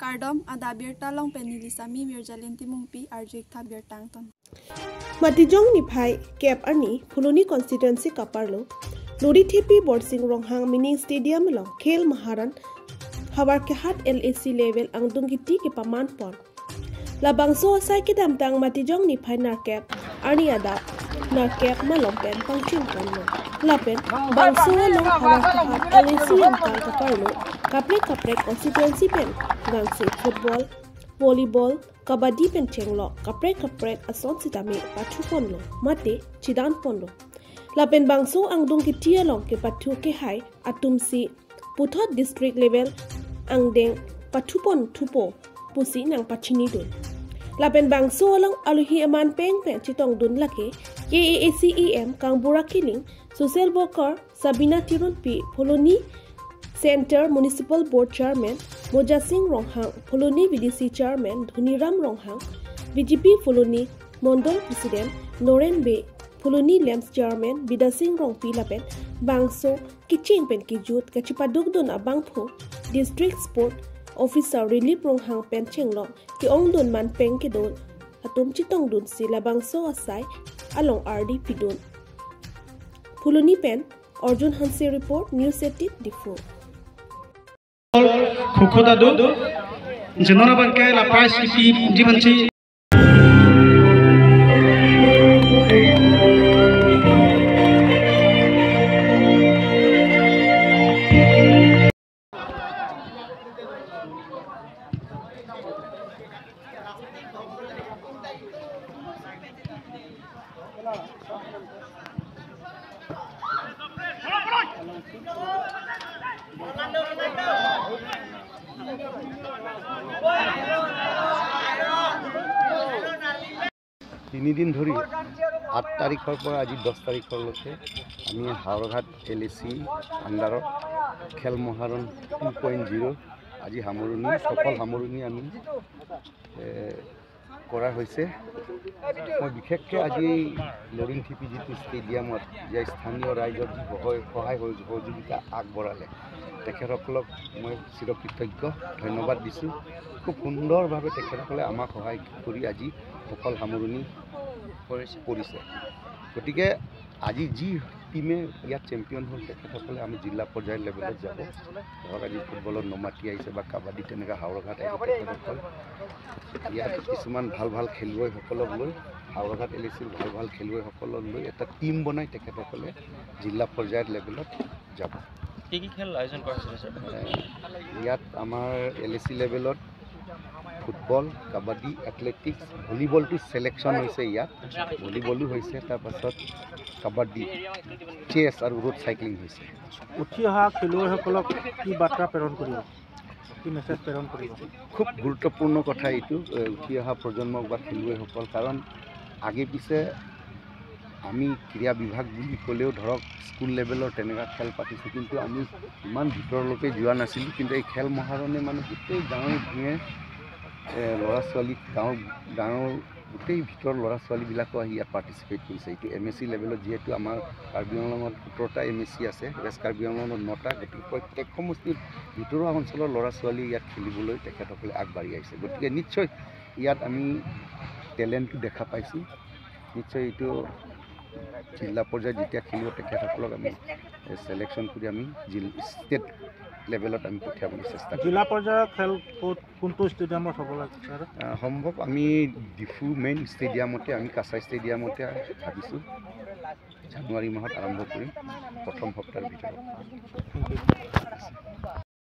Kardom ada birta long penilisami mirjalin timungpi arjik tha birtang ton. Matijong niphai cap ani Phuloni constituency kaparlo Lori Thipi Borsing Ronghang mini stadium long Khel Maharan hawar ke hat LAC level angdung ki ti ke paman pon labangso asai ke damtang Matijong niphai narkep ani ada narkep ma longpen pangchim konlo lapen bangso long hawar ke hat LAC angtang kaparlo kapre kapre constituency pen gangse football volleyball kabaddi pen chenglo kapre kapre ason sitame pathu ponlo mate chidan ponlo lapen bangso angdung ki tialong ke pathu ke hai atumsi puthot district level angdeng pathupon thupo pusi nang pachini dun lapen bangso along aluhi aman peng pen chitong dun lake KAACEM Kangbura Kiling social worker Sabina Tirun P Phuloni Center Municipal Board Chairman Moja Singh Ronghang Phuloni VDC Chairman Dhuniram Ronghang BJP Phuloni Mondol President Noren Be Phuloni Lamps Chairman Bida Singh Rongpi lapen bangso kiching pen ki jut kachipaduk dun abangpho District Sport Officer Relief Ronghang pen chenglo ki ongdun man peng ke dol atum chitong dun si labangso asai along RD pidun Phuloni pen Arjun Hanse report News 18 Diphu Khokho dadu jinora bangke la prize ki jibanchi তিনিদিন ধৰি 8 তাৰিখৰ পৰা আজি 10 তাৰিখলৈকে আমি হাওৰঘাট এলএচি আণ্ডাৰত খেল মহাৰণ 2.0 আজি সামৰণি সফল সামৰণি আমি কৰা হৈছে। মই বিশেষকৈ আজি লৰিং থিপি যিটো ষ্টেডিয়ামত যে স্থানীয় ৰাইজৰ যি সহায় সহযোগিতা আগবঢ়ালে তেখেতসকলক মই চিৰকৃতজ্ঞ ধন্যবাদ দিছোঁ। খুব সুন্দৰভাৱে তেখেতসকলে আমাক সহায় কৰি আজি সফল সামৰণি কৰিছে। গতিকে আজি যি টিমে ইয়াত চেম্পিয়ন হ'ল তেখেতসকলে আমি জিলা পৰ্যায়ৰ লেভেলত যাব। ধৰক আজি ফুটবলত নমাটি আহিছে বা কাবাডী তেনেকৈ হাওৰঘাট আহিছে, তেখেতসকল ইয়াত কিছুমান ভাল ভাল খেলুৱৈসকলক লৈ হাওৰঘাট এল এ চিৰ ভাল ভাল খেলুৱৈসকলক লৈ এটা টীম বনাই তেখেতসকলে জিলা পৰ্যায়ৰ লেভেলত যাব। কি কি খেল আয়োজন কৰা হৈছিলে ছাৰ? ইয়াত আমাৰ এল এ চি লেভেলত ফুটবল, কাবাডী, এথলেটিক্স, ভলীবলটো ছিলেকশ্যন হৈছে, ইয়াত ভলীবলো হৈছে, তাৰপাছত কাবাডী, চেছ আৰু ৰোড চাইক্লিং হৈছে। উঠি অহা খেলুৱৈসকলক কি বাৰ্তা প্ৰেৰণ কৰিব, কি মেছেজ প্ৰেৰণ কৰিব? খুব গুৰুত্বপূৰ্ণ কথা এইটো, উঠি অহা প্ৰজন্মক বা খেলুৱৈসকল, কাৰণ আগে পিছে আমি ক্ৰীড়া বিভাগ বুলি ক'লেও ধৰক স্কুল লেভেলৰ তেনেকুৱা খেল পাতিছোঁ, কিন্তু আমি ইমান ভিতৰলৈকে যোৱা নাছিলোঁ। কিন্তু এই খেল মহাৰণে মানে গোটেই গাঁৱে ভূঞে ল'ৰা ছোৱালী, গাঁৱৰ গোটেই ভিতৰৰ ল'ৰা ছোৱালীবিলাকো আহি ইয়াত পাৰ্টিচিপেট কৰিছে। এইটো এম এ চি লেভেলত যিহেতু আমাৰ কাৰ্বি আংলঙত 17টা এম এ চি আছে, ৱেষ্ট কাৰ্বি আংলঙত 9টা, গতিকে প্ৰত্যেক সমষ্টিৰ ভিতৰুৱা অঞ্চলৰ ল'ৰা ছোৱালী ইয়াত খেলিবলৈ তেখেতসকলে আগবাঢ়ি আহিছে। গতিকে নিশ্চয় ইয়াত আমি টেলেণ্টটো দেখা পাইছোঁ। নিশ্চয় এইটো জিলা পৰ্যায়ত যেতিয়া খেলিব তেখেতসকলক আমি ছিলেকশ্যন কৰি আমি ষ্টেট লেভেলত আমি পঠিয়াবলৈ চেষ্টা কৰিম। জিলা পৰ্যায়ৰ খেল কোনটো ষ্টেডিয়ামত হ'ব লাগে ছাৰ? সম্ভৱ আমি ডিফু মেইন ষ্টেডিয়ামতে, আমি কাছাৰ ষ্টেডিয়ামতে ভাবিছোঁ জানুৱাৰী মাহত আৰম্ভ কৰিম, প্ৰথম সপ্তাহৰ ভিতৰত।